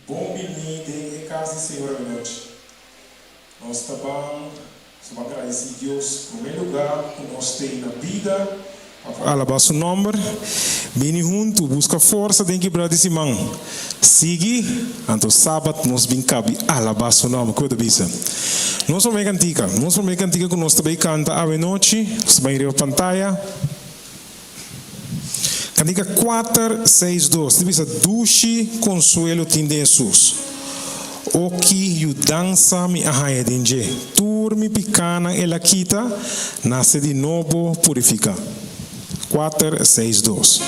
Bon bini den e kas di Señor awenochi. Nos ta ban ta ban gradisí Dios promé lugá ku nos tei na bida pa por alabá Su nòmber. Bini huntu, buska forsa den kibrá di siman. Sigui, anto sabat nos bin kabi alabá Su nòmber. Ku bo ta bisa? Nos promé kantika, nos promé kantika ku nos ta bai kanta awenochi, nos ta bai riba pantaya. Kantika kuater, seis, dos ta bisa, Dushi konsuelo tin den Hesus. O ki yudansa mi a haña den dje! Tur mi pikánan el a kita, nase di nobo, purifiká. Kuater, seis, dos.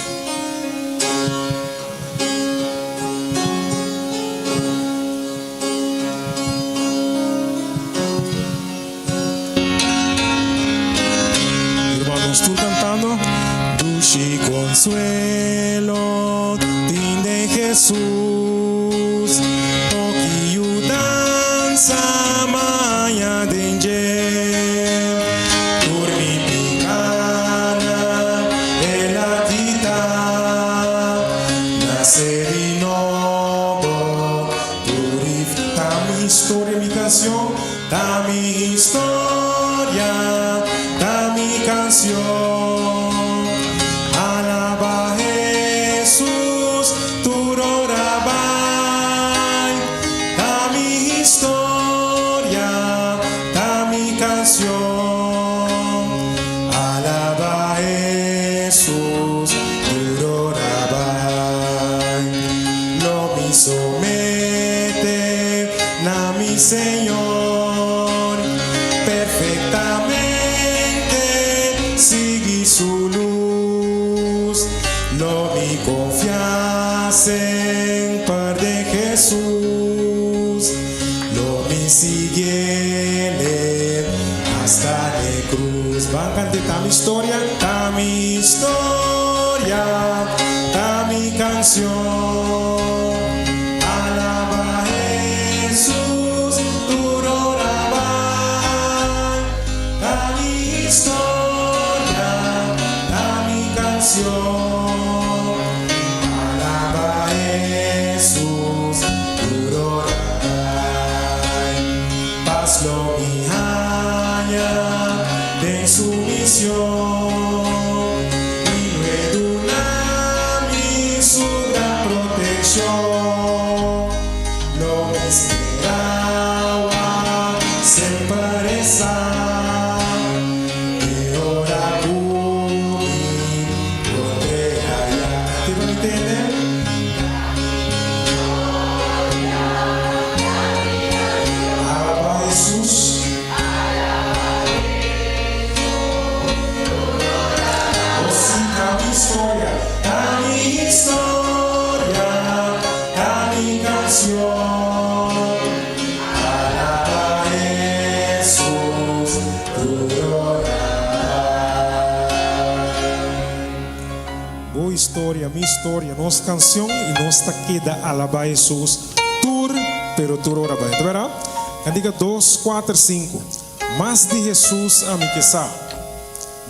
Hermano, nos tur cantando. Dushi consuelo tin den Jesus, O ki yudansa maña den dje. Tur mi picanan El a kita, Nace di nobo, purifica. Ta mi historia, mi cancion. Ta mi historia, ta mi canción. Alaba Hesus tur ora bai. Ta mi historia, ta mi canción. Alaba Hesus tur ora bai. Lo mi somete na mi Señor, perfectamente sigui su luz. Lo mi confia semper den Jesús, lo mi siguiele hasta n'e cruz. Ban cant'e ta mi historia, ta mi historia, ta mi canción. Alaba Hesus tur ora bai. Ta mi historia, ta mi canción. Alaba Hesus tur ora bai. Pas lo mi haña den su mision. I lo e duna mi su gran proteccion. Lo mi sperawa semper e sa e ora cu mi por crea ya. Te pa mi tende? Alaba Hesus. Oh si ta mi storia, ta mi historia, ta mi canción. Alaba Hesus tur ora. Bo historia, mi historia, nos canción y nos ta keda alaba Hesus tur pero tur ora bai. Ta bera? Cantica dos, cuater, cinco. Mas di Hesus ami ke sa,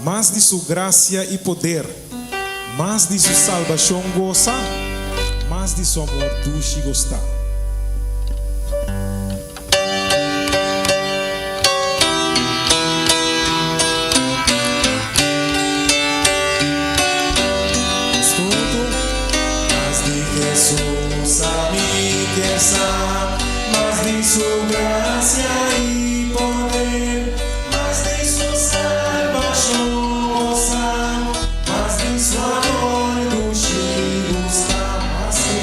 mas di su gracia y poder, mas di su salbacion gosa, mas di su amor dushi gosta. Mas di Hesus ami ke sa, mas di su gracia i poder, mas di su salbashon gosa, mas di su amor dushi gusta, mas di.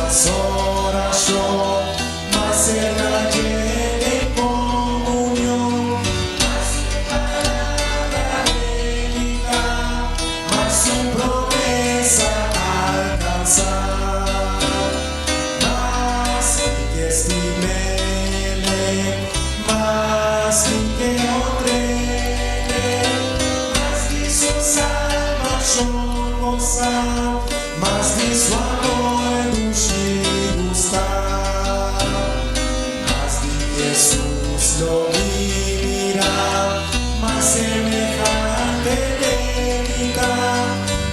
Mas orashon, mas serka dje den komunion, mas su palabra meditá, mas su promesa alkansá. Mas mi ke stim'Ele, mas mi ke honr'Ele, mas di su salbashon gosá, mas di su amor dushi gustá. Mas di Hesus lo mi mira, mas semehante mi ta,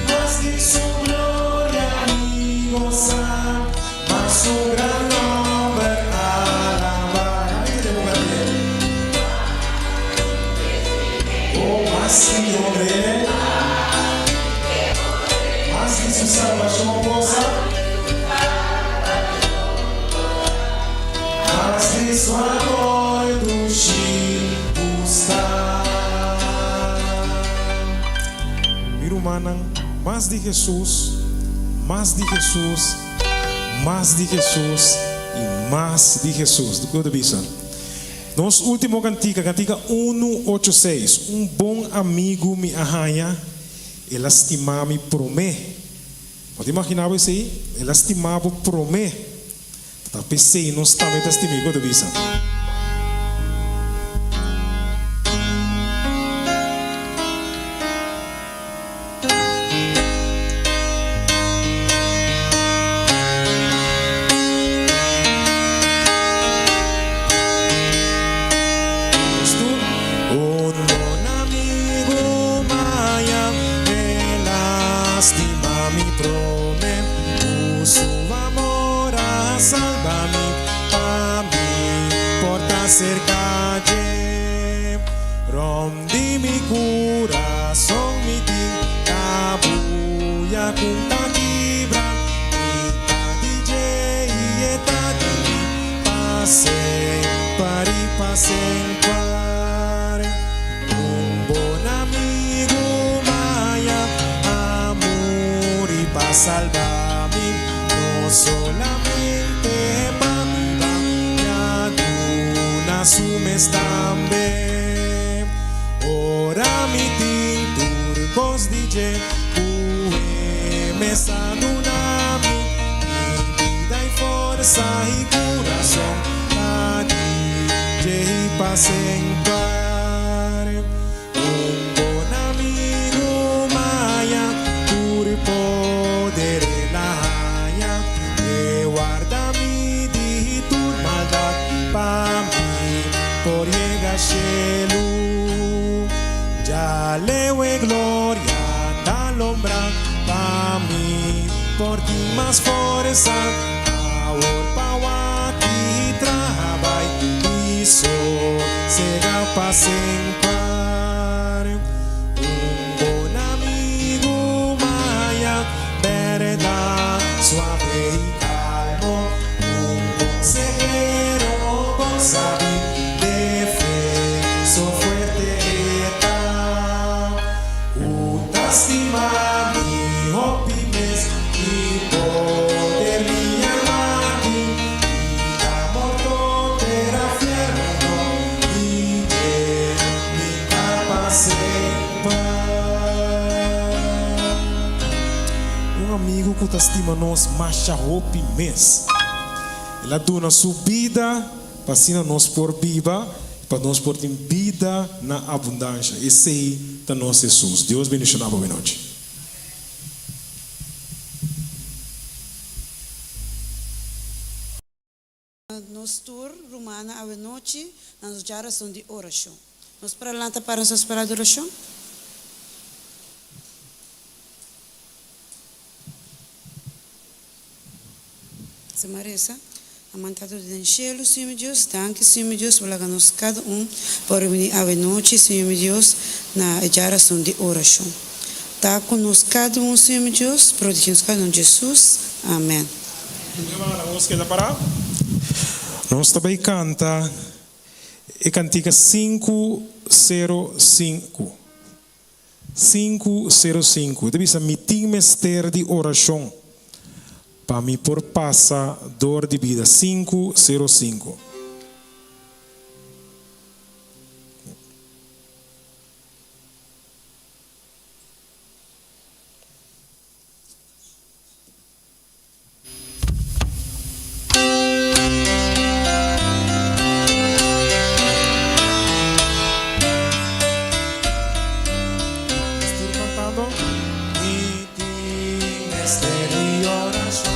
mas di su gloria mi gosa, mas su gran nomber alabá. Oh, mas mi honr'Ele, mas di su salbashon gosa, mas di su amor dushi gusta. Mi rumannan, mas di Hesus, mas di Hesus, mas di Hesus i mas di Hesus. Dikon ta bisa? Nos último kantika, kantika unu ocho seis, Un bon amigu mi a haña, el a stima mi promé. Bo ta imaginá bo esei? El a stima bo promé. Ta p'esei nos tambe ta stim'é, ku ta bisa. Un bon amigu maya el a stima mi prome ku su amor a salba mi pa mi por ta serka dje. Rond di mi kurason mi tin kabuya ku ta kibra. Mi ta di dje i e ta di mi pa semper i pa semper. Un bon amigu maya a muri pa salba mi, no solamente pa biba, mi a duna su mes tambe. Ora mi tin tur kos di dje ku e mes a duna mi, mi bida i forsa i kurason ta di dje i pa semper. Un bon amigu maya tur poder el a haña, e warda mi di tur maldat pa mi por yega shelu. Dja leu e gloria ta lombra pa mi por tin mas forsa awor pa wak i traha bai i sosega pa semper. Un bon amigu maya bèrdat suave i kalmo, un konsehero bon sabí de fe so fuerte e ta. Ku ta stima mi hopi mes i poder mi alma tin, i ta morto tera fierno no di dje mi ta pa semper. Un amigu ku ta stima nos masha hopi mes. El a duna su bida pa asina nos por biba i pa nos por tin bida na abundansha. Esei ta nos Hesus. Dios bendishoná bo benochi. Nos tur rumannan awenochi na nos djarason di orashon. Nos por a lanta para nos spera di orashon? Sema resa, Aman Tata di den shelu, Señor mi Dios, danki Señor mi Dios bo laga nos kada un por reuni awenochi, Señor mi Dios, na e djarason di orashon. Ta ku nos kada un, Señor mi Dios, protege nos kada un, Jesus. Amen. Nos keda pará. Nos ta bai kanta e kantika 505. 505. E ta bisa, Mi tin mester di orashon. Pa mi por pasa dor di bida 505. Nos tur cantando. Mi tin mester di oracion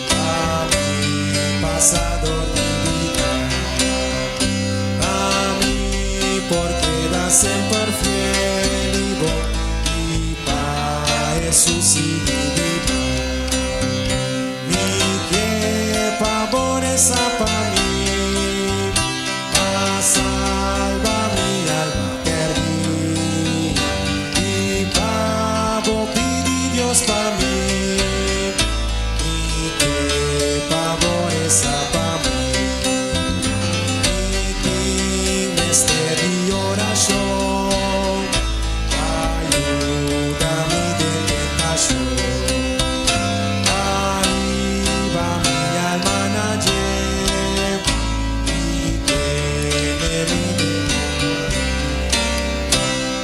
pa mi pasa dor di bida, pa mi por keda semper fiel i bon i pa Hesus sigui biba. Mi ke pa bo resa pa mi, pa salba mi alma perdí, i pa bo pidi Dios pa mi. Mi ke pa bo resa pa mi. Mi tin mester di orashon pa yuda mi den tentashon. Pa hiba mi alma na dje i tene mi den amor.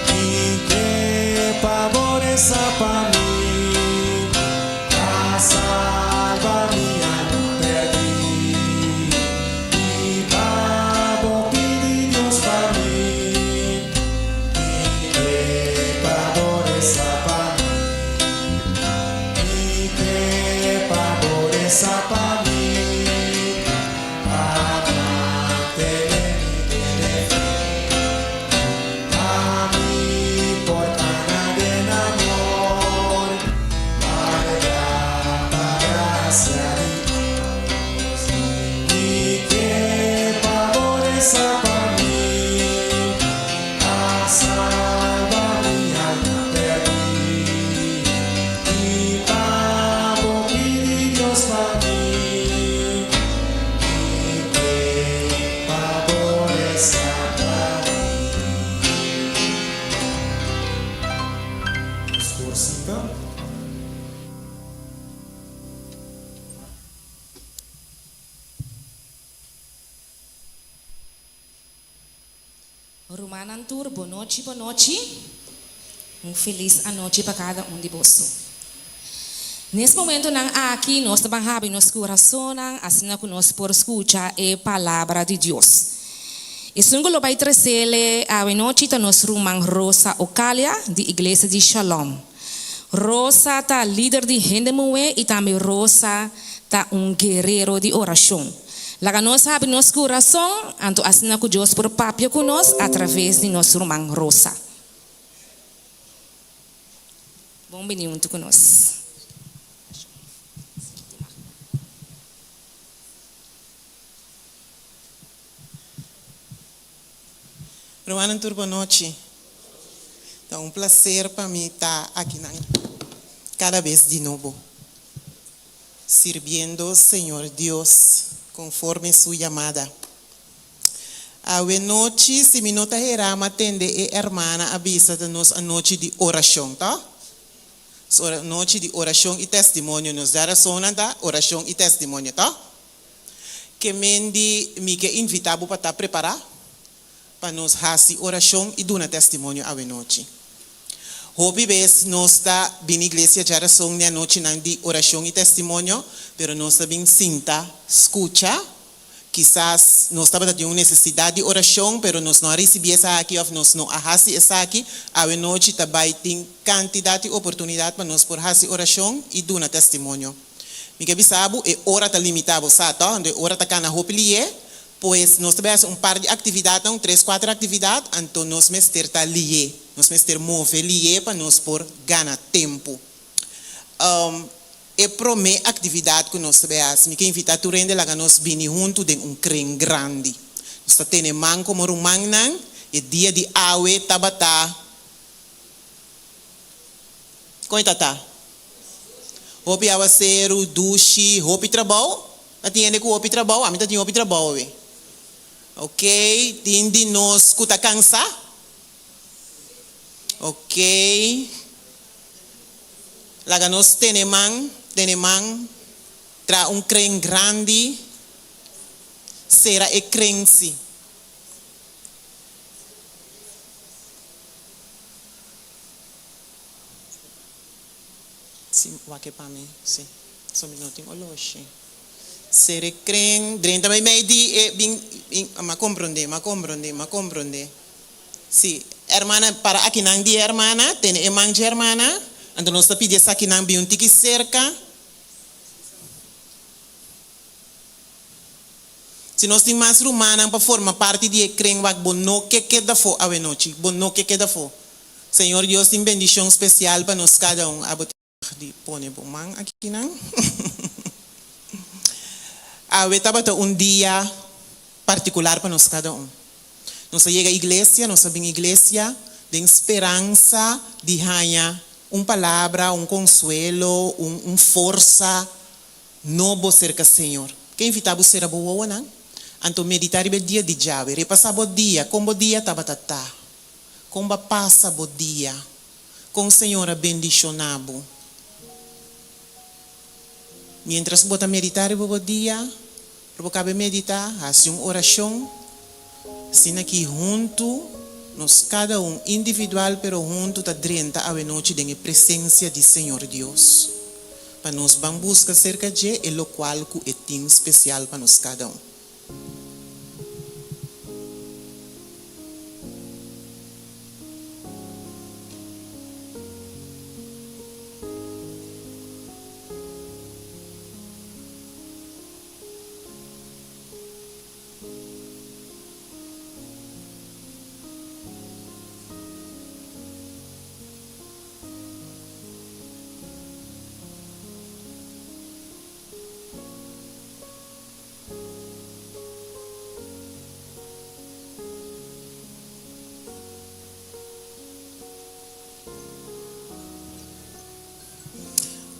Mi ke pa bo resa pa mi, pa salba mi alma perdí. I pa bo pidi Dios pa mi, mi ke pa bo resa pa mi. Mi ke pa bo resa pa mi, pa mantene mi den e fe. Pa mi por kana den amor, warda pa gracia di Dios. Mi ke pa bo resa pa mi, pa salba mi alma perdí. I pa bo pidi Dios pa mi, mi ke pa bo resa pa mi. Nos por sinta. Rumannan tur, bonochi bonochi. Un felis anochi pa kada un di boso. Nes momentonan aki nos ta ban habri nos kurasonnan asina ku nos por skucha e Palabra di Dios. Esun ku lo bai tresele awenochi ta nos ruman Rosa Ocalia di Iglesia di Shalom. Rosa ta lider di hende muhé i tambe Rosa ta un guerero di orashon. Laga nos habri nos kurason, anto asina ku Dios por papia ku nos atraves di nos ruman Rosa. Bon bini huntu ku nos. Rumannan tur bonochi. Ta un placer pa mi ta akinan cada bes di nobo, sirbiendo Señor Dios conforme su yamada. Awe nochi, si mi no ta hera, m'a tende e hermana a bisa ta nos anochi di oracion, to? Anochi di oracion y testimonio. Nos djarasonan ta oracion y testimonio, to? Ke men di mi ke invitá bo pa ta prepará pa nos hasi orashon i duna testimonio awenochi. Hopi bes nos ta bini iglesia djarason di anochinan di orashon i testimonio, pero nos ta bin sinta skucha. Kisas nos tabata tin un nesesidat di orashon, pero nos no a risibí esaki òf nos no a hasi esaki. Awenochi ta bai tin kantidat di oportunidat pa nos por hasi orashon i duna testimonio. Mi ke bisa bo, e ora ta limitá, bo sa tò? Anto e ora ta kana hopi lié, pues nos ta bai hasi un par di aktividatnan, un tres, kuater aktividat, anto nos mester ta lié, nos mester move lié pa nos por gana tempu. E promé aktividat ku nos ta bai hasi, mi ke invitá tur hende laga nos bini huntu den un kren grandi. Nos ta tene man komo rumannan, e dia di awe tabata. Kon e ta ta? Hopi awaseru, dushi, hopi trabou? Ta tin hende ku hopi trabou? Ami ta tin hopi trabou awe. Ok, tin di nos ku ta kansa? Ok, laga nos tene man. Tene man, traha un kren grandi, sera e kren si. Si, wak e pa mi, si. So mi no tin oloshi. Sera e kren, drenta bai mei di e bin, bin, m'a komprondé, m'a komprondé, m'a komprondé. Si, hermana, para akinan di e hermana, tene e man dje hermana, anto nos ta pidi esakinan bin un tiki serka. Si nos tin mas rumannan pa forma parti di e kren wak bo no ke keda afó awenochi, bo no ke keda afó. Señor Dios tin bendishon spesial pa nos kada un. Abo tin di pone bo man akinan. Awe tabata un dia partikular pa nos kada un. Nos a yega iglesia, nos a bin iglesia den speransa di haña un palabra, un konsuelo, un un forsa nobo serka Señor. Ke invitá bo sera bo wowonan, anto meditá riba e dia di djawe. Repasá bo dia, kon bo dia tabata ta? Kon bo a pasa bo dia? Kon Señor a bendishoná bo? Miéntras bo ta meditá riba bo dia, Ora bo kabe meditá, hasi un orashon, asina ki huntu nos kada un individual pero huntu ta drenta awenochi den e presensia di Señor Dios, pa nos ban buska serka dje e lokual ku e tin spesial pa nos kada un.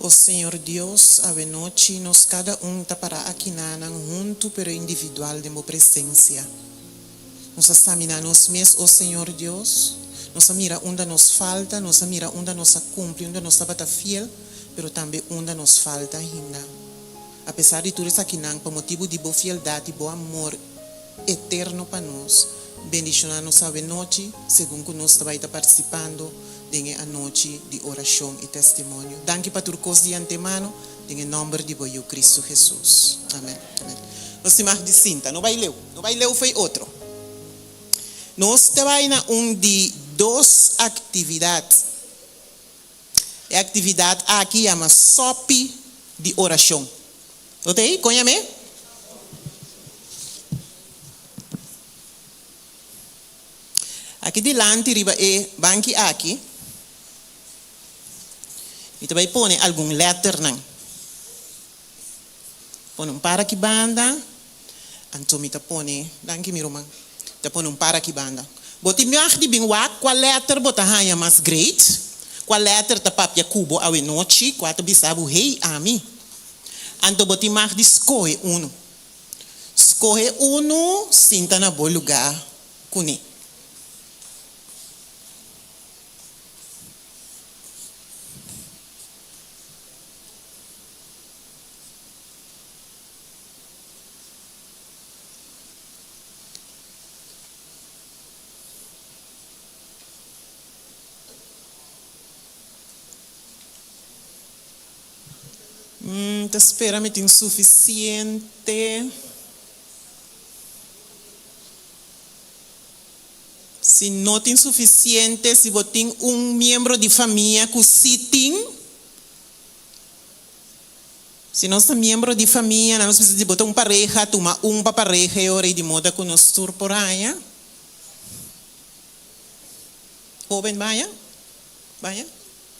O Señor Dios, awenochi nos kada un ta pará akinanan huntu pero individual den Bo presensia. Nos a saminá nos mes, o Señor Dios. Nos a mira unda nos falta, nos a mira unda nos a kumpli, unda nos tabata fiel, pero tambe unda nos falta ainda. Apesar di tur esakinan, pa motibu di Bo fieldat i Bo amor eterno pa nos, bendishoná nos awenochi segun ku nos ta bai ta partisipando den e anochi di orashon i testimonio. Danki pa tur kos di antemano, den e nòmber di bo Yu Kristu Hesus. Amen. Amen. Nos tin mag di sinta. No bai leu. No bai leu fo'i otro. Nos ta bai na un di dos aktividat. E aktividat aki yama Sòpi di Orashon. Lo ta ei? Kon yam'é? Aki dilanti riba e banki aki, mi ta bai pone algun lèternan. Pone un par aki banda, anto mi ta pone, danki mi ruman, mi ta pone un par aki banda. Bo tin miag di bin wak kua lèter bo ta haña mas great, kua lèter ta papia ku bo awenochi, kua ta bisa bo, hey, ami. Anto bo tin mag di skohe unu. Skohe unu sinta na bo lugá kuné. Mi ta spera mi tin sufisiente. Si no tin sufisiente, si bo tin un miembro di famia ku si tin, si nos ta miembro di famia, nan nos bisa si bo ta un pareha, tuma un pa pareha e ora ei di moda ku nos tur por haña. Hoben baña? Baña?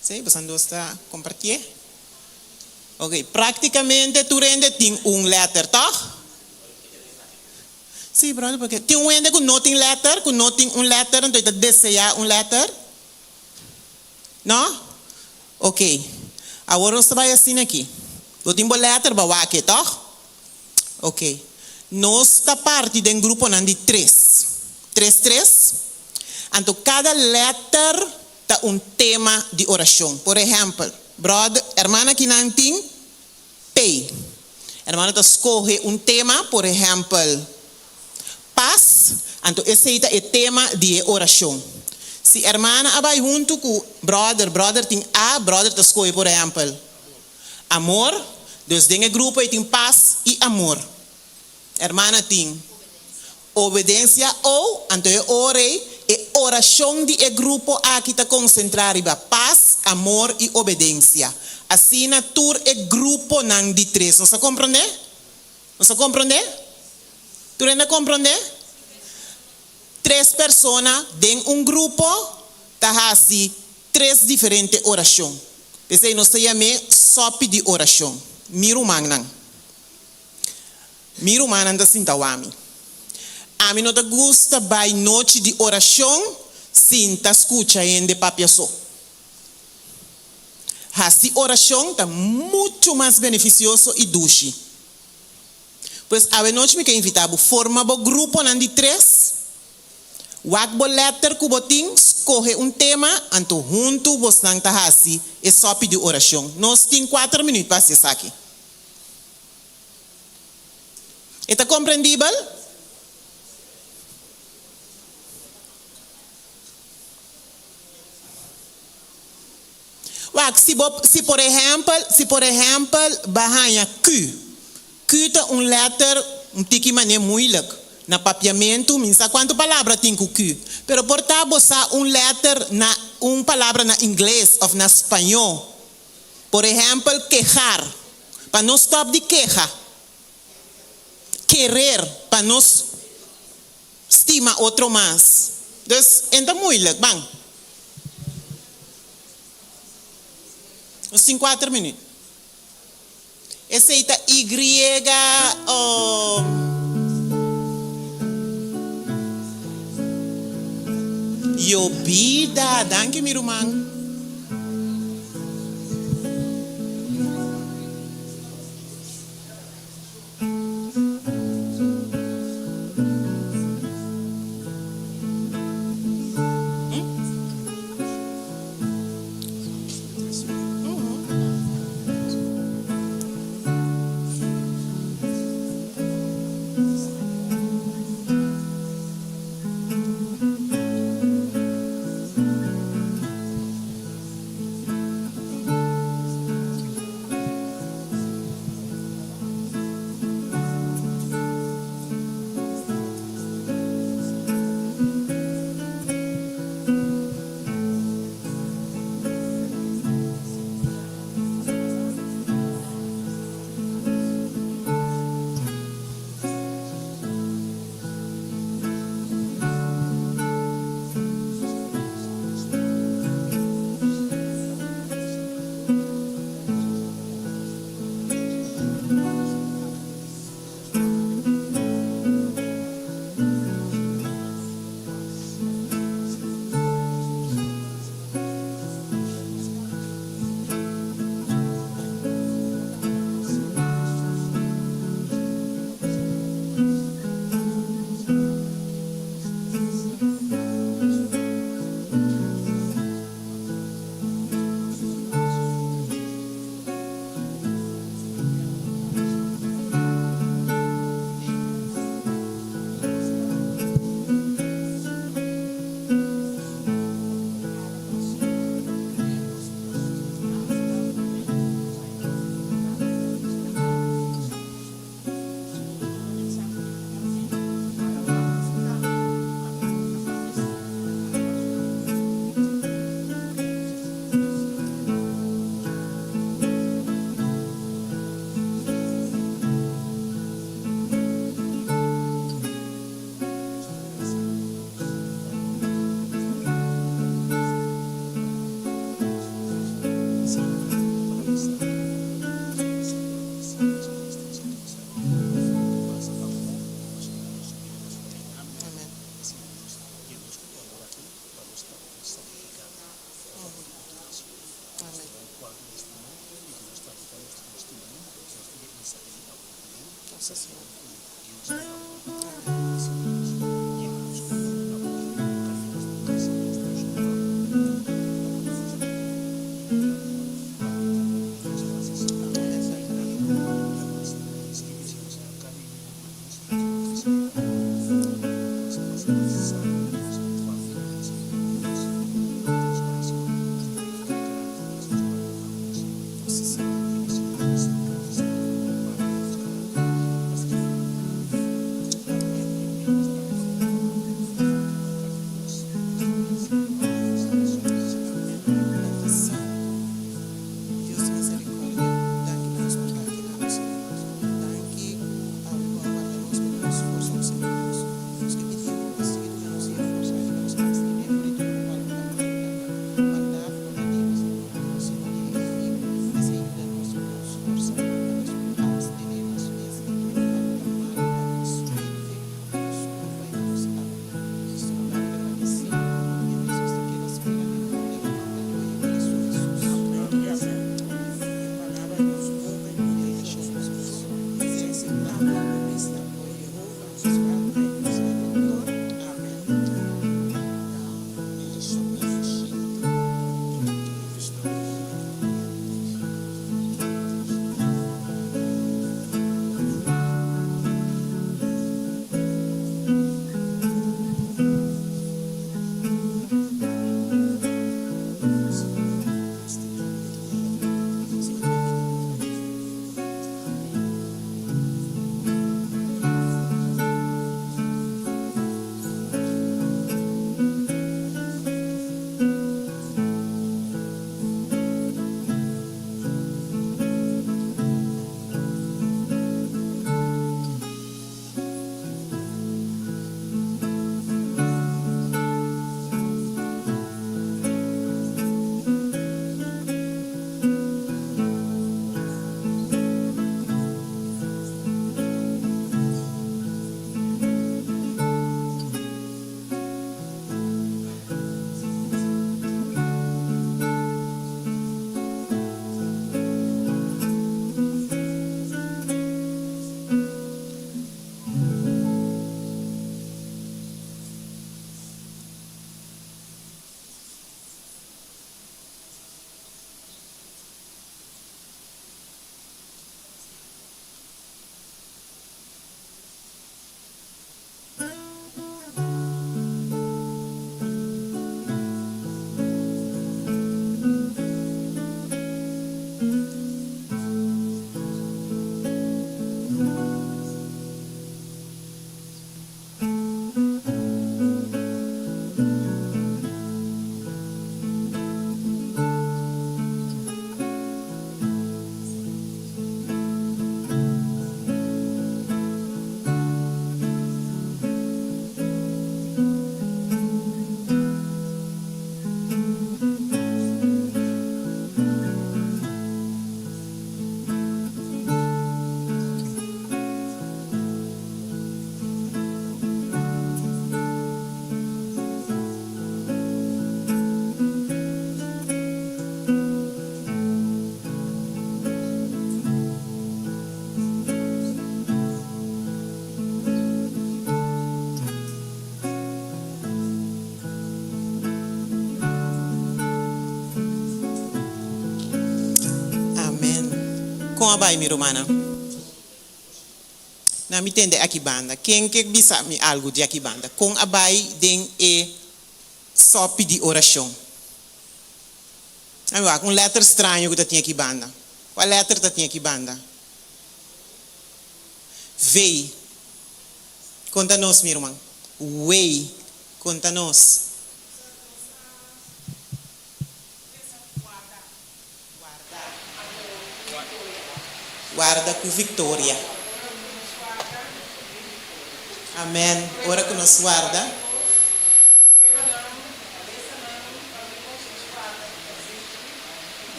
Sí, bosan dos ta compartié? Ok, prácticamente tur hende tin un letter, toch? Sí, brother, porque tin un hende cu no tin letter, cu no tin un letter, anto e ta desea un letter? No? Ok, awor nos ta bay asina aki. Bo tin bo letter, bo a wak e, toch? Ok, nos ta parti den gruponan di tres. Tres, tres. Anto cada letter ta un tema di orashon. Por ehèmpel, bròder, hermana kinan tin? P. Hermano ta skohe un tema, por ehèmpel, pas, anto esei ta e tema di e orashon. Si hermana a bai huntu ku bròder, bròder tin A, bròder ta skohe por ehèmpel, amor, dus den e grupo ei tin pas i amor. Hermana tin obedensia O, anto e ora ei e orashon di e grupo aki ta konsentrá riba pas, amor i obedensia. Asina tur e gruponan di tres. Nos a komprondé? Nos a komprondé? Tur hende a komprondé? Tres persona den un grupo ta hasi tres diferente orashon. P'esei nos ta yam'é sòpi di orashon. Mi rumannan. Mi rumannan ta sinta wak mi. Ami no ta gusta bai nochi di orashon sinta skucha hende papia so. Hasi orashon ta muchu mas benefisioso i dushi. Pues awe nochi mi ke invitá bo forma bo gruponan di tres, wak bo lèter ku bo tin, skohe un tema, anto huntu bosnan ta hasi e sòpi di orashon. Nos tin kuater minüt pa hasi esaki. E ta komprendibel? Wak, si bo, si por ehèmpel, si por ehèmpel bo a haña Q, Q ta un lèter un tiki manera muilik. Na papiamentu mi no sa kuantu palabra tin ku Q, pero por ta bo sa un lèter na un palabra na ingles òf na spañó. Por ehèmpel, kejar, pa no stòp di keha. Kerer, pa nos stima otro mas. Dus, e ta muilik. Ban. Nos tin kuater minüt. Esei ta Y o. Yobida. Danki mi ruman. Amen. Kon a bai mi rumannan? Na mi tende aki banda. Ken ke bisa mi algu di aki banda? Kon a bai den e sòpi di orashon? A mi wak un lèter straño ku ta tin aki banda. Kua lèter ta tin aki banda? V. Konta nos, mi ruman. W. Konta nos. Warda ku viktoria. Amen. Ora ku nos warda.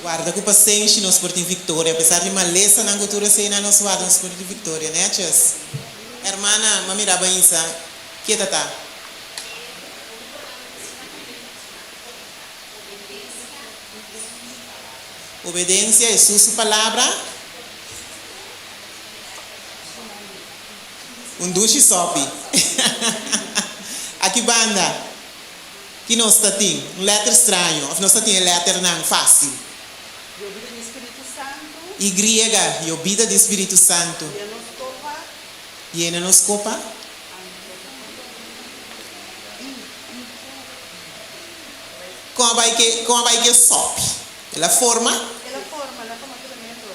Warda ku pasenshi nos por tin viktoria. Apesar di malesanan ku tur eseinan nos warda nos por tin viktoria. Neches. Hermana, m'a mira bainsa. Ke ta ta? Obedensia Hesus su palabra. Un dushi sopi. Aki banda, ki nos ta tin? Un letter straño of nos ta tin e letternan facil? Yobida di Spiritu Santu. Y, yobida di Spiritu Santu. Yena nos kopa. Yena nos kopa. Kon a bai ke, kon a bai ke sopi? El a forma? El a forma, el a forma tremendo.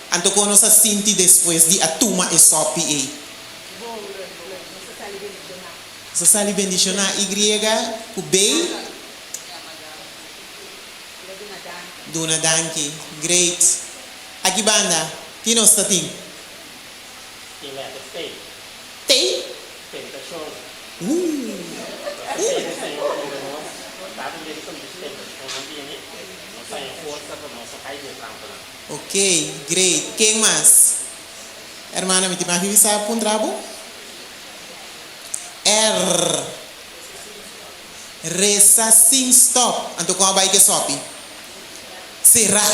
Anto kon nos a sinti despues di a tuma e sopi ei? Bon, nos a sali bendishoná. Nos a sali bendishoná. Y ku B? El a duna danki. Duna danki. Great. Aki banda, ki nos ta tin? E letter T. T? Tentashon. Ooh. P'esei Señor yuda nos kada bes ku nos tentashonnan bini, nos haña forsa pa nos no kai den trampa-nan. Ok, great. Ken mas? Hermana, mi tin mag di bisa puntra bo? R. Resa sin stop. Anto kon a bai ke sopi? Será.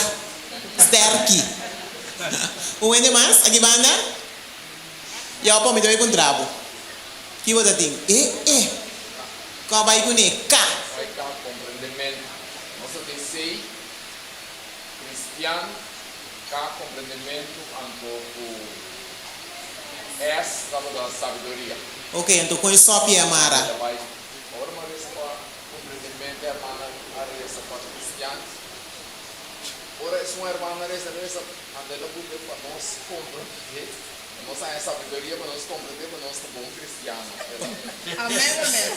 Sterki. Un hende mas aki banda? Ya opo mi ta bay puntra bo. Ki bo ta tin? E e. Ko a bay cune? K. Bay ka comprendemento. Nos ta tin C, Cristian, K comprendemento anto cu S tabata sabiduria. Ok, anto con e sopi e amara? El a bay ora mi a reza pa comprendemento e hermana a reza pa Cristian. Ora esun hermano a reza reza anto el a bubi pa nos comprende, pa nos haña sabiduria pa nos comprende pa nos ta bon cristiano. El a. Amen amen.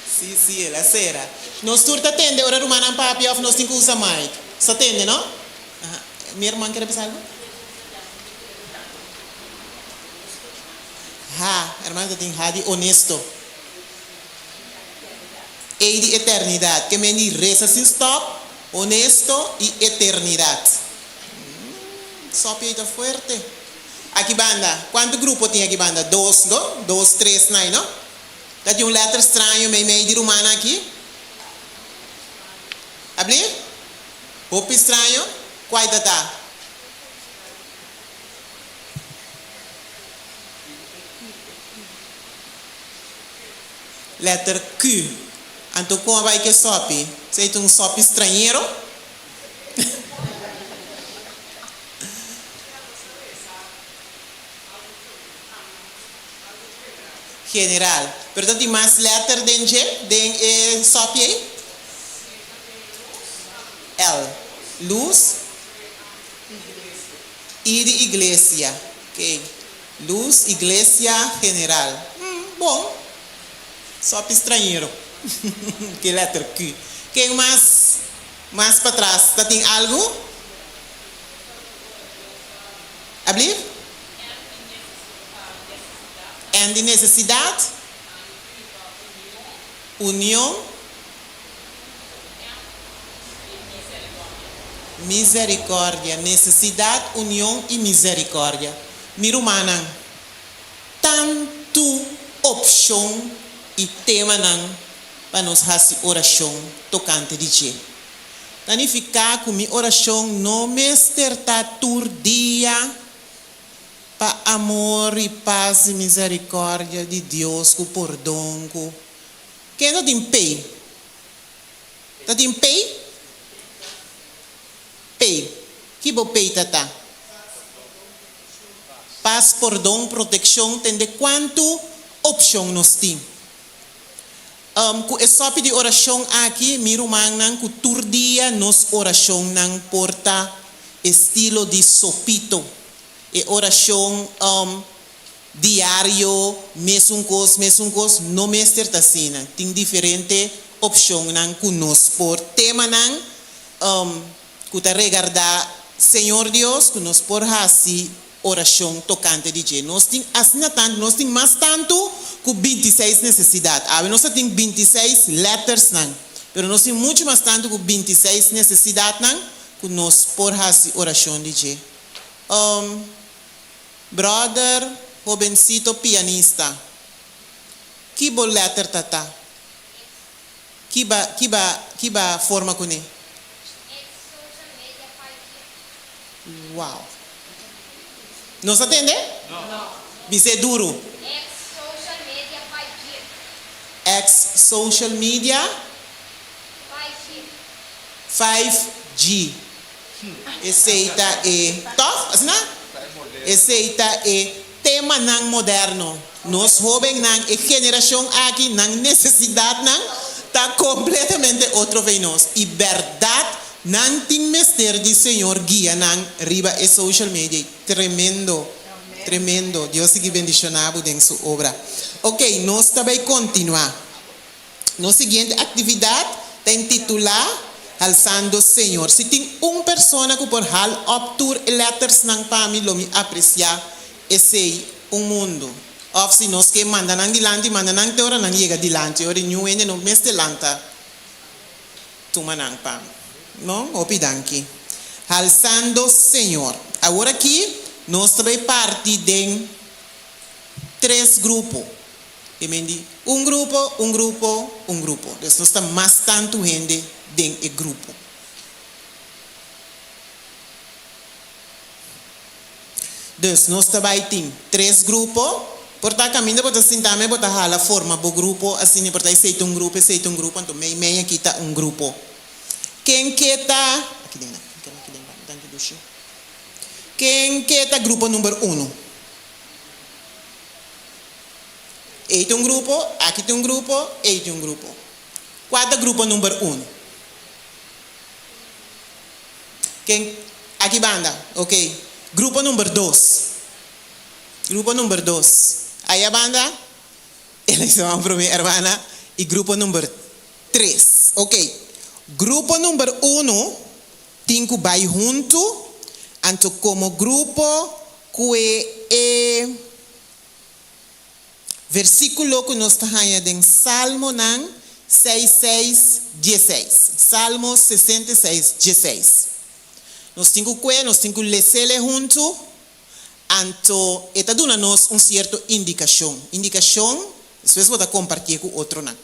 Si si el a sera. Nos tur ta tende ora rumannan papia of nos tin ku usa mic? Sa tende no? Aha. Mi herman kere bisa algo? Ha, hermano ta tin ha di honesto. Ei di eternidat. Ke men di resa sin stop, honesto i eternidat. Sopia ei ta fuerte. Aki banda, kuantu grupo tin aki banda? Dos, no? Dos, tres nai, no? Ta tin un letter straño meimei di rumannan aki? Abli? Hopi straño? Kuai ta ta? Letter Q. Anto kon a bai ke sopi? Esei ta un sopi strañero? General. Pero ta tin mas letter den dje, den e sopi ei? L. Luz. I di iglesia. Ok. Luz, iglesia, general. Hmm, bon. Sopi strañero. Ke letter Q. Ken mas, mas patras ta tin algu? Ablief? N di nesesidat. Union. Misericordia, nesesidat, union i misericordia. Mi rumannan, tantu opshon i temanan pa nos hasi orashon tokante di dje. Ta nifiká ku mi orashon no mester ta tur dia pa amor i pas i misericordia di Dios ku pordon ku Ken ta tin pei? Ta tin pei? Pei. Ki bo pei ta ta? Pas, pordon, protekshon, tende kuantu opshon nos tin. Ku e sopi di orashon aki, mi rumannan, ku tur dia nos orashonnan por ta estilo di sopito. E orashon Diario, mesun kos, mesun kos, no mester ta asina. Tin diferente opshonnan ku nos por, temanan ku ta regardá Señor Dios ku nos por hasi orashon tokante di dje. Nos tin asina tantu, nos tin mas tantu ku bintiseis nesesidat. Awe nos ta tin bintiseis lettersnan, pero nos tin muchu mas tantu ku bintiseis nesesidatnan ku nos por hasi orashon di dje. Brother hobencito pianista, ki bo letter ta ta? Ki ba ki ba ki ba forma cune? Wow. Nos a tende? Bis'é duru. Ex social media 5G. Esei ta e, tòg? Asina? Esei ta e temanan moderno. Nos hóbennan, e generashon aki, nan nesesidatnan ta kompletamente otro fei nos. I bèrdat, nan tin mester di Señor guia nan riba e social media. Tremendo! Tremendo! Dios sigui bendishoná bo den su obra. Oke, nos ta bai kontinuá. Nos siguiente actividad ta intitula Halsando Señor. Si tin un persona cu por hal op tur e lettersnan pa mi lo mi aprecia esey un mundo. Of si nos ke manda nan dilanti, manda nan te ora nan yega dilanti. Ora niun hende no mester lanta tuma nan pa mi. No? Hopi danki. Halsando Señor. Awor aki nos ta bay parti den tres grupo. E men di, Un grupo, un grupo, un grupo. Dus nos ta mas tantu hende den e grupo. Dus nos ta bai tin tres grupo. Por ta kaminda bo ta sinta me bo ta hala forma bo grupo asina por ta esei ta un grupo esei ta un grupo anto mei mei aki ta un grupo. Ken ke ta aki den nan ken aki den danki dushi. Ken ke ta grupo number uno? Ei ta un grupo, aki tin un grupo, ei tin un grupo. Kua ta grupo number uno? Ken? Aki banda, ok. Grupo number dos. Grupo number dos. Aya banda, el a bisa man prome hermana, y grupo number tres. Ok. Grupo number uno tin cu bay hunto, anto como grupo cu e e Versíkulo ku nos ta haña den Salmonan seis seis dieseis. Salmo 66 dieseis. Nos tin ku kue, nos tin ku les'el e huntu, anto e ta duna nos un sierto indikashon. Indikashon, despues bo ta kompartié ku otronan.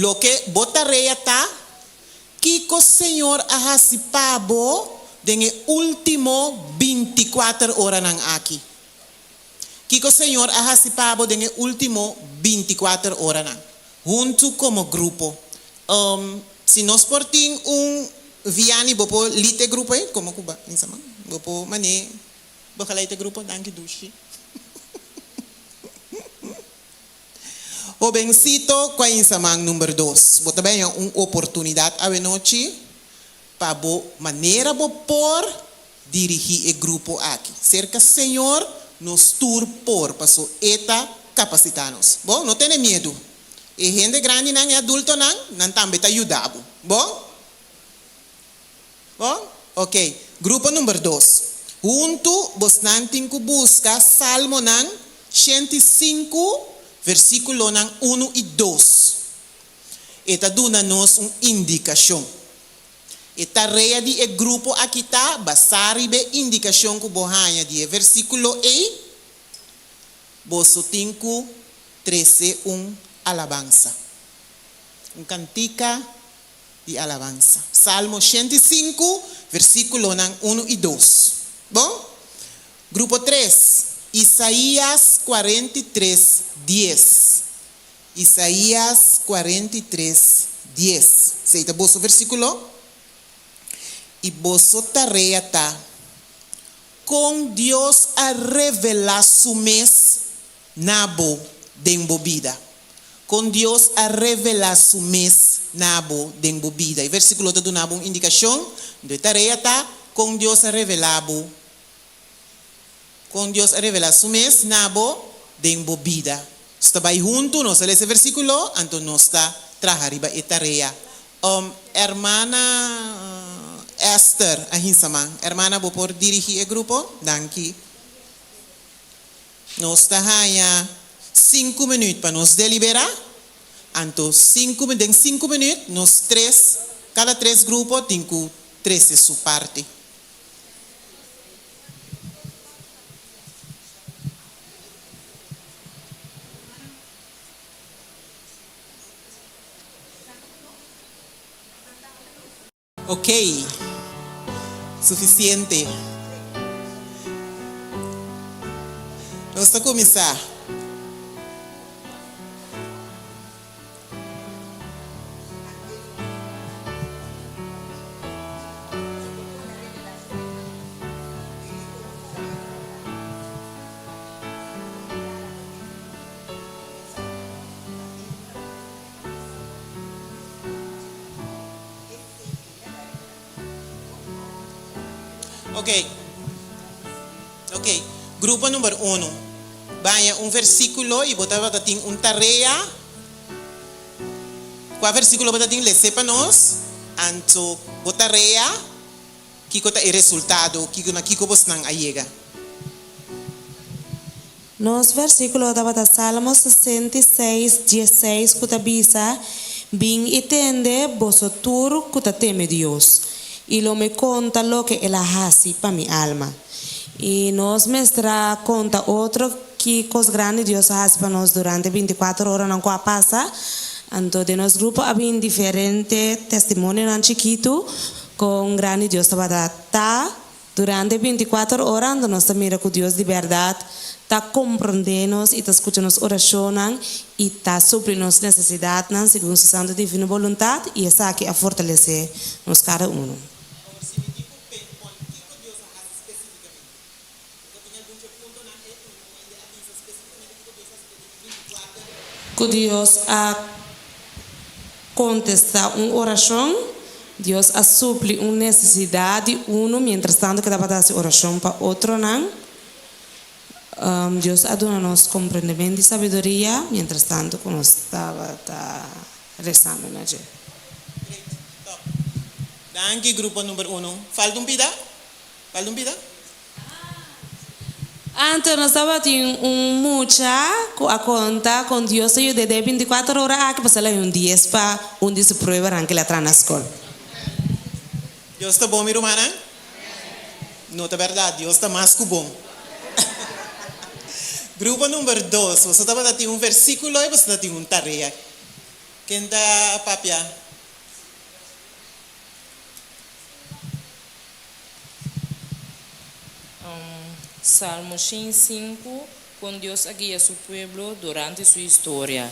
Loke bo tarea ta, kiko Señor a hasi pa bo den e último bintikuater oranan aki? Kiko Señor a hasi pa bo den e último bintikuater oranan, huntu komo grupo? Si nos por tin un Vianney bo por lead e grupo ei? Komo ku ba insa man? Bo por man'é begeleid e grupo? Danki dushi. Hobencito ku a insa man number dos, bo ta benya un oportunidat awenochi pa bo manera bo por Dirigí e grupo aki. Serka Señor nos tur por, paso E ta kapasitá nos. Bo no tene miedu. E hende grandinan, e adultonan, nan tambe ta yuda bo. Bo? Bo? Ok. Grupo number dos. Huntu bosnan tin ku buska Salmonan 105, versíkulonan unu i dos. E ta duna nos un indikashon. E tarea di e grupo aki ta basá riba e indikashon ku bo haña di e versíkulo ei, Boso tin ku trese un alabansa, un kantika di alabansa. Salmo 105, versíkulonan unu i dos. Bon? Grupo tres, Isaías 43, dies. Isaías 43, dies. Esei ta boso versíkulo. I boso tarea ta, Kon Dios a revelá Su mes na bo den bo bida? Kon Dios a revelá Su mes na bo den bo bida? E versíkulo ta duna bo un indikashon. Anto e tarea ta, Kon Dios a revelá bo Kon Dios a revelá Su mes na bo den bo bida? Nos ta bai huntu, nos ta lesa e versíkulo, anto nos ta traha riba e tarea. Hermana Esther a hinsa man. Hermana, bo por dirigí e grupo? Danki. Nos ta haña sinku minüt pa nos deliberá, anto sinku den sinku minüt nos tres, kada tres grupo tin ku trese su parti. Ok, sufisiente. Nos ta kuminsá. Ok. Ok. Grupo number uno. Baña un versículo y bo tabata tin un tarea. Kua versículo bo ta tin? Les'é pa nos. Anto bo tarea, kiko ta e resultado? Kiko na kiko bosnan a yega? Nos versíkulo tabata Salmo 66, 16 ku ta bisa, Bin i tende, boso tur ku ta teme Dios, i lo mi konta loke el a hasi pa mi alma. I nos mester a konta otro ki kos grandi Dios a hasi pa nos durante bintikuater oranan ku a pasa. Anto den nos grupo a bin diferente testimonionan chikitu kon grandi Dios tabata ta. Durante 24 ora anto nos ta mira ku Dios di bèrdat ta komprondé nos i ta skucha nos orashonnan i ta supli nos nesesidatnan segun su santu divino boluntat i esaki a fortalesé nos kada unu. Ku Dios a kontestá un orashon, Dios a supli un nesesidat di unu mientrastantu ku e tabata hasi orashon pa otronan. Dios a duna nos komprendementu i sabiduria mientrastantu ku nos tabata resando na dje. Great. Top. Danki grupo number uno. Falta un pida? Falta un pida? Anto nos tabatin un mucha ku a konta kon Dios ta yud'é den e bintikuater ora aki pasá el a haña un dies pa un di su pruebanan ku el a traha na skol. Dios ta bon mi rumannan? No ta bèrdat, Dios ta mas ku bon. Grupo number dos, boso tabata tin un versíkulo i boso ta tin un tarea. Ken ta papia? Salmo 105, Kon Dios a guia su pueblo durante su historia.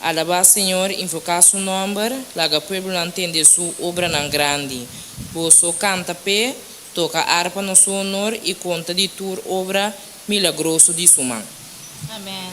Alabá Señor, invoká su nòmber, laga pueblonan tende su obranan grandi. Boso kanta p'e, toka arpa na su honor i konta di tur obra milagroso di su man. Amen.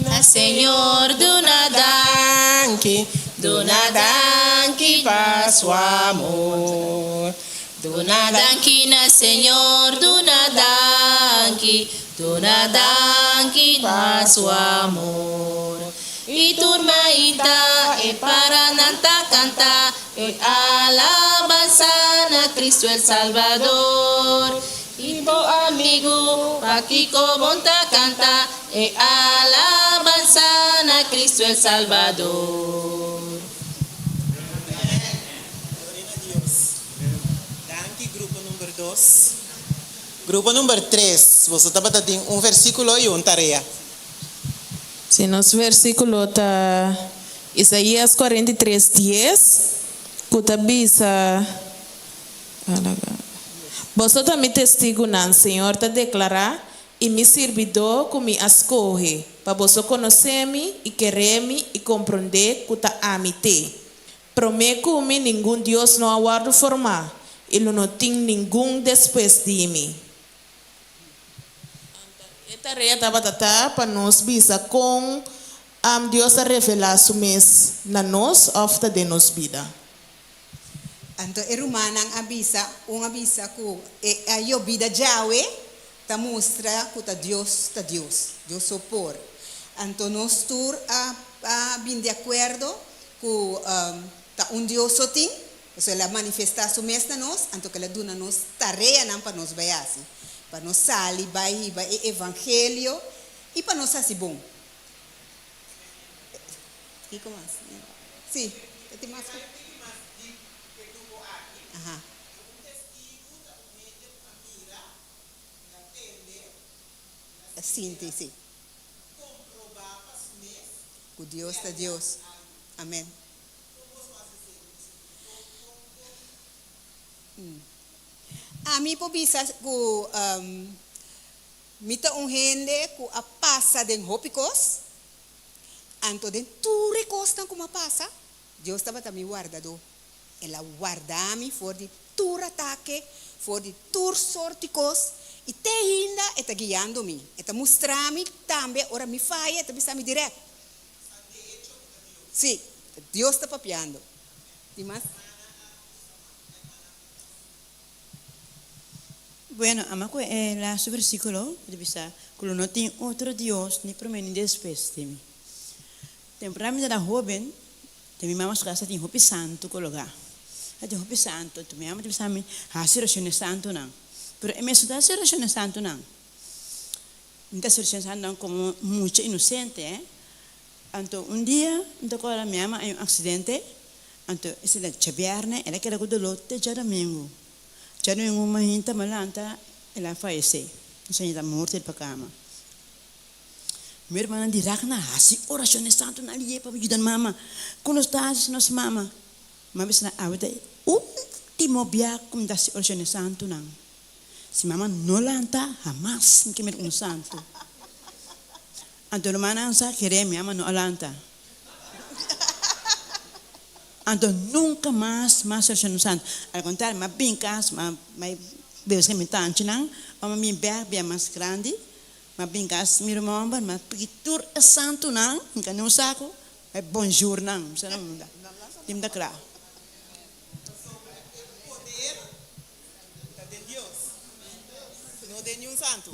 Na Señor duna danki, duna danki pa su amor. Duna danki na Señor, duna danki, duna danki pa su amor. I tur mainta e paranan ta kanta e alabansa na Cristo el Salbador. I bo amigu, pakiko bon ta kanta e alabansa na Cristo el Salbador? Gloria na Dios. Danki grupo number dos. Grupo number tres, boso tabata tin un versiculo y un tarea. Si, nos versiculo ta Isaías 43, dies, cu ta bisa. Boso ta mi testigunan, Señor ta deklará, i mi sirbidó ku mi a skohe, pa boso konosé mi i keré mi i komprondé ku ta ami t'e. Promé ku mi ningun dios no a wòrdu formá, i lo no tin ningun despues di mi. E tarea tabata ta pa nos bisa kon Dios a revelá su mes na nos òf ta den nos bida. Anto e rumannan a bisa, un a bisa ku e a yobida djawe ta mustra ku ta Dios ta Dios, Dios so por. Anto nos tur a a bin di akuerdo ku ta un Dios so tin, pasobra el a manifestá su mes na nos, anto ku el a duna nos tareanan pa nos bai hasi, pa nos sali bai hiba e evangelio i pa nos hasi bon. Kiko mas? Sí, ta tin mas ku. Aha. Sinti, sí. Ku Dios ta Dios. Amen. Ami por bisa ku mi ta un hende ku a pasa den hopi kos. Anto den tur e kosnan ku mi a pasa, Dios tabata mi wardadó. El a warda mi for di tur atake, for di tur sort di kos, i te ainda e ta guiando mi. E ta mustra mi tambe ora mi faya, e ta bisa mi dirèkt. Sí, Dios ta papiando. Tin mas? Bueno, ama ku e lastu versíkulo ku ta bisa ku lo no tin otro dios ni promé ni despues di mi. Temprano mi tabata hóben, den mi mama su kas tatin hopi santu kologá. Tatin hopi santu. Anto mi mama ta bisa mi, hasi orashon na e santunan. Pero e mes no ta hasi orashon na e santunan. Mi ta hasi orashon na e santunan komo mucha inosente, eh. Anto un dia mi ta kòrda mi mama a un aksidente, anto esei ta djabièrnè, el a keda ku doló te djadumingu. Djadumingu mainta mi a lanta, el a fayesé. Nos a yega morto el pa kama. Mi hermana di Ragna hasi orashon e santunan lié pa yuda mama. Kon nos ta hasi si nos mama? M'a bisa nan awe ta e ultimo bia ku mi ta hasi orashon den santunan. Si mama no lanta, hamas mi ke mira un santu. Anto rumannan sa kere mi mama no a lanta. Anto nunka mas m'a hasi orashon den santu. Al kontrario, m'a bin kas, m'a bebe mi tanchinan, ora m'a bin bèk bia mas grandi, m'a bin kas mi ruman hòmber, m'a piki tur e santunan, mi ka ni un saku, E bonjour nan, mi sa nan unda. Tim ta kla. Pasobra e poder ta den Dios, no den niun santu.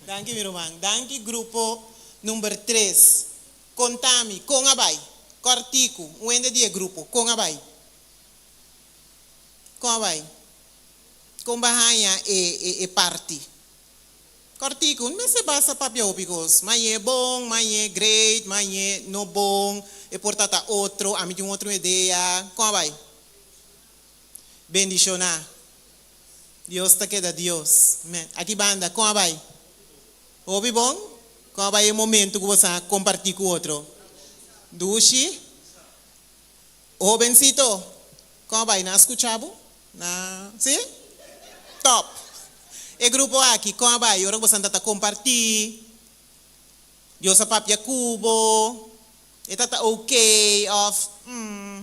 Danki mi ruman. Danki grupo number tres. Konta mi, kon a bai? Kòrtiku, un hende di e grupo, kon a bai? Kon a bai? Kon bo a haña e e parti? Kòrtiku, un mester basta papia hopi kos. Mañe bon, mañe great, mañe no bon, e por ta ta otro, ami tin un otro idea. Kon a bai? Bendishoná. Dios ta keda Dios. Amen. Aki banda, kon a bai? Hopi bon? Kon a bai e momento ku bo sa kompartí ku otro? Dushi? Hobensito, kon a bai? Nan a skucha bo? Na, si? Top! E grupo aki, kon a bai? Ora ku boso ta kompartí, Dios a papia ku bo, e ta ta ok òf mm,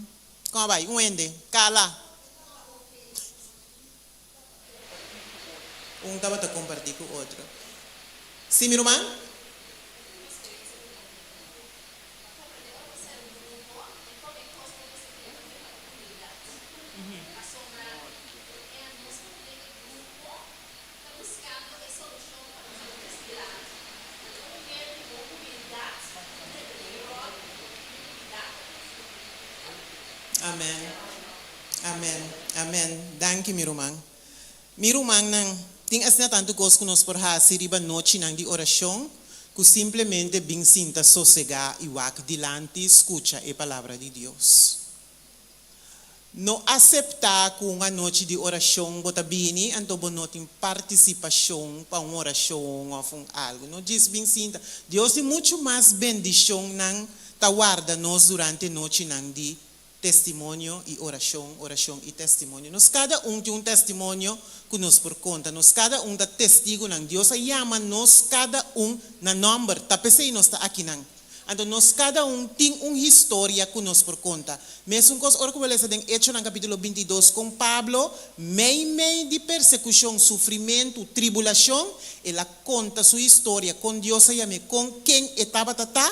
kon a bai? Un hende, kala. Un tabata kompartí ku otro. Si, mi ruman? Amen. Amen. Amen. Danki, mi ruman. Mi rumannan, tin asina tantu kos ku nos por hasi riba nochinan di orashon ku simplemente bin sinta sosegá i wak dilanti skucha e Palabra di Dios. No aseptá ku un anochi di orashon bo ta bini anto bo no tin partisipashon pa un orashon òf un algu. No djis bin sinta. Dios tin muchu mas bendishonnan ta warda nos durante nochinan di Testimonio i orashon, orashon i testimonio. Nos kada un tin un testimonio ku nos por konta. Nos kada un ta testigunan. Dios a yama nos kada un na nòmber. Ta p'esei nos ta akinan. Anto nos kada un tin un historia ku nos por konta. Mesun kos ora ku bo lesa den Echonan kapítulo 22 kon Pablo, meimei di persekushon, sufrimentu, tribulashon, el a konta su historia, kon Dios a yam'é, kon ken e tabata ta,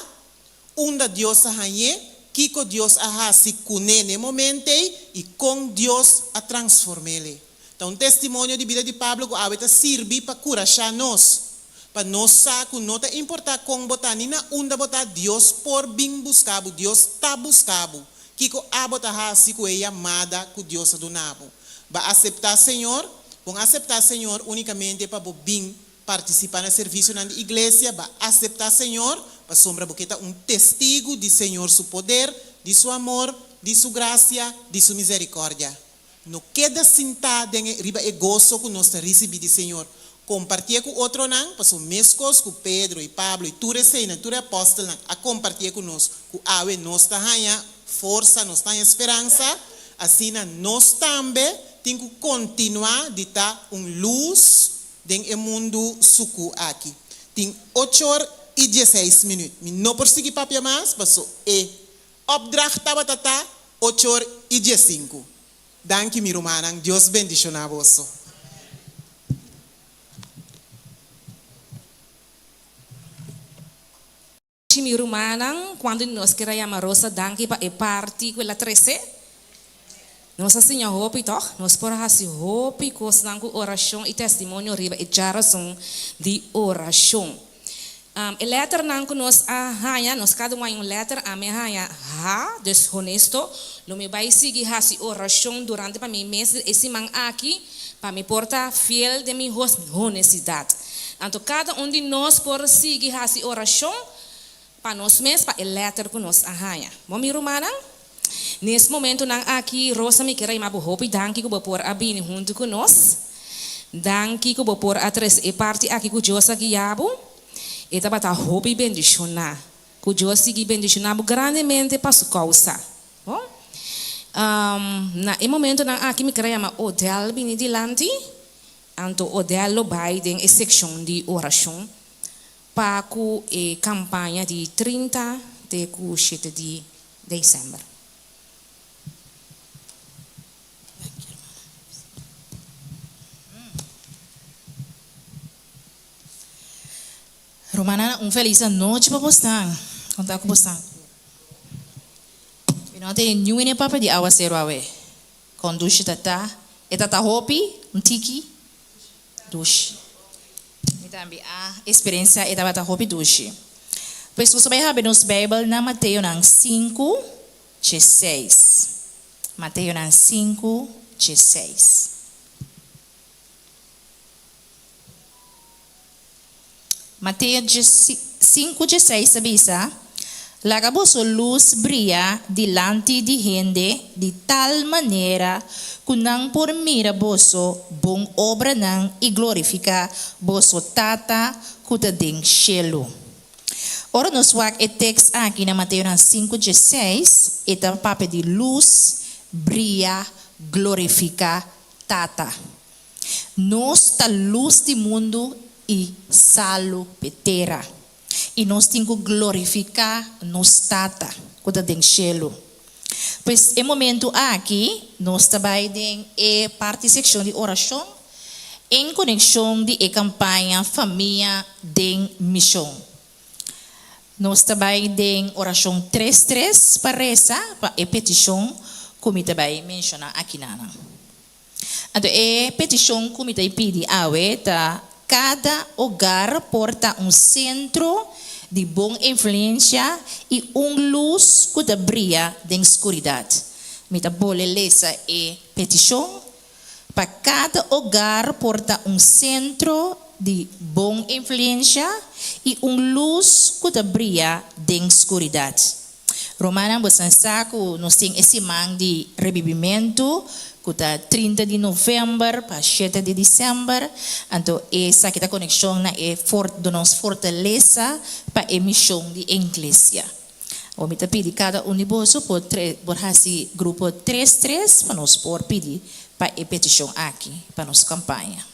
Unda Dios a hañ'é, kiko Dios a hasi kuné n'e momento ei i kon Dios a transform'é. Ta un testimonio di bida di Pablo ku awe ta sirbi pa kurashá nos, pa nos sa ku no ta importá kon bo ta ni na unda bo ta, Dios por bin buska bo, Dios ta buska bo. Kiko abo ta hasi ku e yamada ku Dios a duna bo? Ba aseptá Señor? Bon aseptá Señor únikamente pa bo bin Partisipá na servisionan di iglesia, ba aseptá Señor, pasobra bo ke ta un testigu di Señor su poder, di su amor, di su grasia, di su miserikòrdia. No keda sintá den e riba e goso ku nos ta risibí di Señor. Kompartié ku otronan, pasobra meskos ku Pedro i Pablo i tur eseinan, tur e apòstelnan a kompartié ku nos ku awe nos ta haña forsa, nos ta haña speransa, asina nos tambe tin ku kontinuá di ta un lus Den e mundu suku aki. Tin ochor i dieseis minüt. Mi no por sigui papia mas, paso e opdracht tabata ta ochor i diesinku. Danki mi rumannan, Dios bendishoná boso. Mi rumannan, cuanto di nos kier a yama Rosa danki pa e parti cu el a trece? Nos a siña hopi, toch? Nos por a haci hopi cosnan cu oracion y testimonio riba e djarason di oracion. E letternan cu nos a haña, nos cada un haña un letter, ami a haña H, dus honesto, lo mi bay sigui haci oracion durante pa mi mes e siman aki, pa mi por ta fiel den mi honesidad. Anto kada un di nos por sigui hasi orashon pa nos mes pa e lèter ku nos a haña. Bon mi rumannan, nes momentunan aki Rosa mi kier a yama bo hopi danki ku bo por a bini huntu ku nos. Danki ku bo por a trese e parti aki ku Dios a guia bo. E tabata hopi bendishoná. Ku Dios sigui bendishoná bo grandemente pa su kousa. Bon. Na e momentonan aki mi ker a yama Odell bini dilanti, anto Odell lo bai den e sekshon di orashon pa ku e kampaña di 30 te ku shete di desèmber. Rumannan, un felis anochi pa bosnan. Konta ku bosnan. Mi no a tene niun ene papia di awaseru awe. Kon dushi ta ta? E ta ta hopi, un tiki dushi. Mi tambe a experencia e tabata hopi dushi. Pues nos ta bai habri nos Bijbel na Mateonan sinku djeseis. Mateonan sinku djeseis. Mateo 5, 16 ta bisa, Laga boso lus bria dilanti di hende di tal manera ku nan por mira boso bon obranan i glorifiká boso Tata ku ta den shelu. Ora nos wak e teks aki na Mateonan 5, 16, e ta papia di lus bria glorifiká Tata. Nos ta lus di mundu i salu p'e tera, i nos tin ku glorifiká nos Tata ku ta den shelu. Pues e momentu aki nos ta bai den e parti sekshon di orashon en konekshon di e kampaña Famia den Mishon. Nos ta bai den orashon tres tres pa resa pa e petishon ku mi ta bai menshoná akinanan. Anto e petishon ku mi ta pidi awe ta kada ogar por ta un sentro di bon influensia i un lus ku ta bria den skuridat. Mi ta bole lesa e petishon, Pa kada ogar por ta un sentro di bon influensia i un lus ku ta bria den skuridat. Rumannan, bosan sa ku nos tin e siman di rebibimentu ku ta 30 di novèmber pa shete di disèmber. Anto esaki ta konekshon na e duna nos fortalesa pa e mishon di e iglesia. Awor mi ta pidi kada un di boso por por hasi grupo tres tres pa nos por pidi pa e petishon aki pa nos kampaña.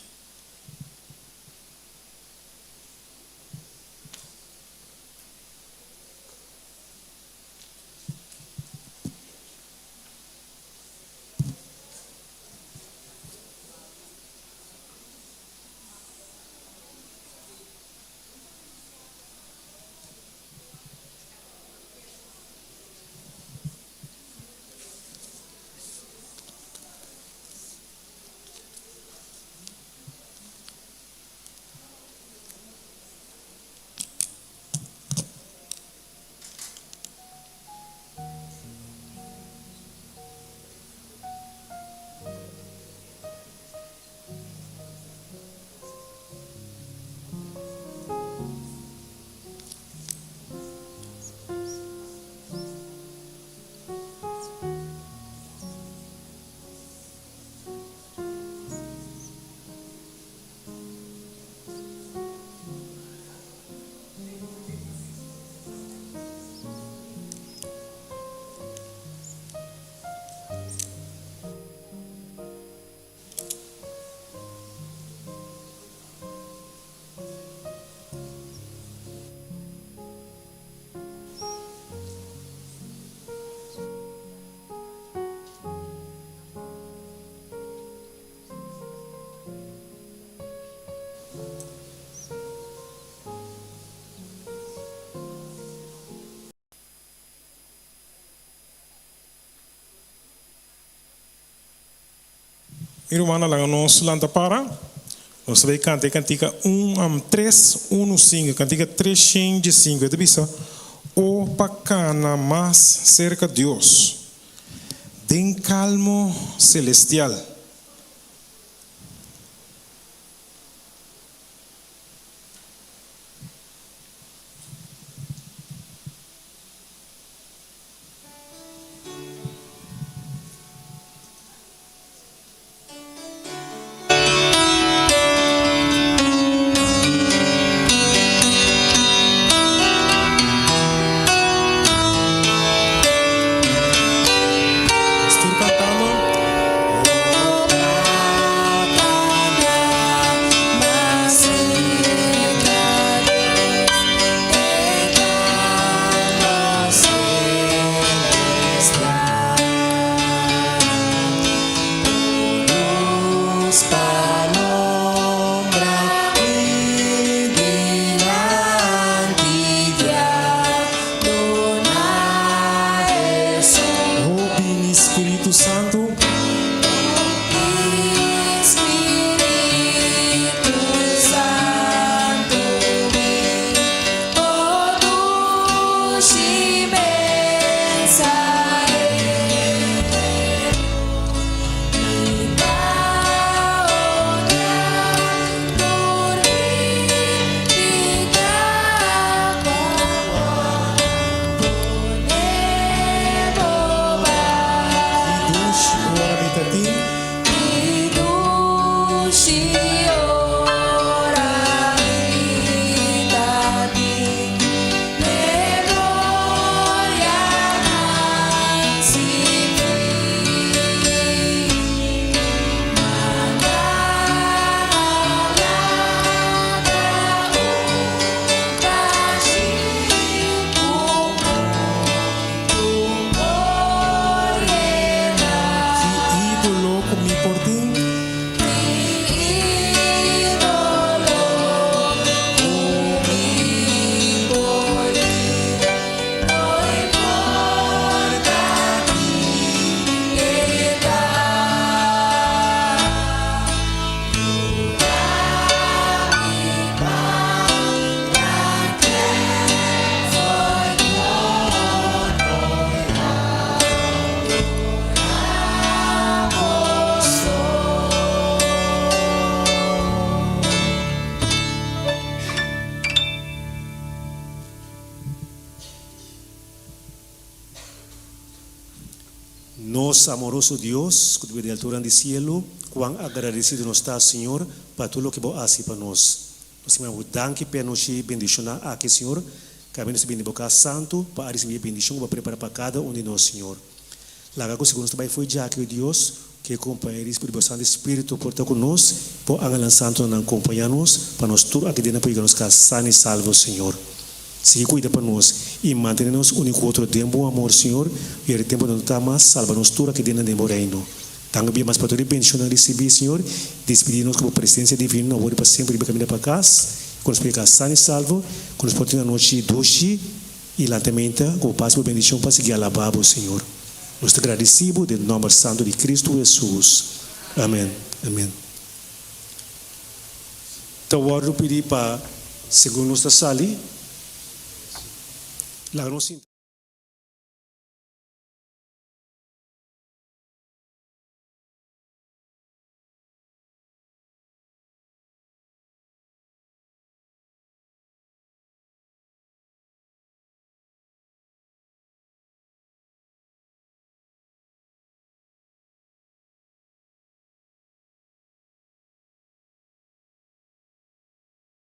Mi rumannan laga nos lanta para. Nos ta bay canta e cantica un am tres uno cinco, cantica tres shen dje cinco. E ta bisa, O pa cana mas cerca Dios, den calmo celestial. Nos tur. pa lombra mi dilanti diablo na Hesus. O bini Spiritu Santu. Spiritu Santu bin, O dushi mensahero. Mi ta odia tur mi piká ku bo pone bo Ki dushi ora mi ta tin. Ki dushi ora mi ta tin. N'e glorianan sin fin. Manda laga un kashi ku mundu por yena. Ki ídolo ku mi por tin. Ki ídolo ku mi por tin. No importa ken e ta. Duna mi pa fo'i adorá bo so. Nos amoroso Dios, ku ta biba den altura di sielu, kuan agradesido nos ta, Señor, pa tur loke Bo hasi pa nos. Nos ta manda Bo danki p'e anochi bendishoná aki, Señor. Kaminda nos ta bini Bo kas santu pa a risibí e bendishon ku Bo a prepará pa kada un di nos, Señor. Laga ku segun nos ta bai fo'i djaki, o Dios, ku e kompañerismo di Bo Santu Spiritu por ta ku nos, Bo angelnan santunan kompañá nos, pa nos tur aki den por yega nos kas san i salvo, Señor. Sigui kuida pa nos i mantené nos uni ku otro den Bo amor, Señor, i ora e tempu no ta mas, salba nos tur aki den den Bo Reino. Danki bia mas pa tur e bendishonnan risibí, Señor. Despidí nos ku Bo presensia divino awor i pa semper riba kaminda pa kas, ku nos por yega san i salvo, ku nos por tin un anochi dushi i lantamenta ku Bo pas i Bo bendishon pa sigui alabá Bo, Señor. Nos ta gradisí Bo den nòmber santu di Kristu Hesus. Amèn. Amèn. Ta wòrdu pidí pa segun nos ta sali, laga nos sinta.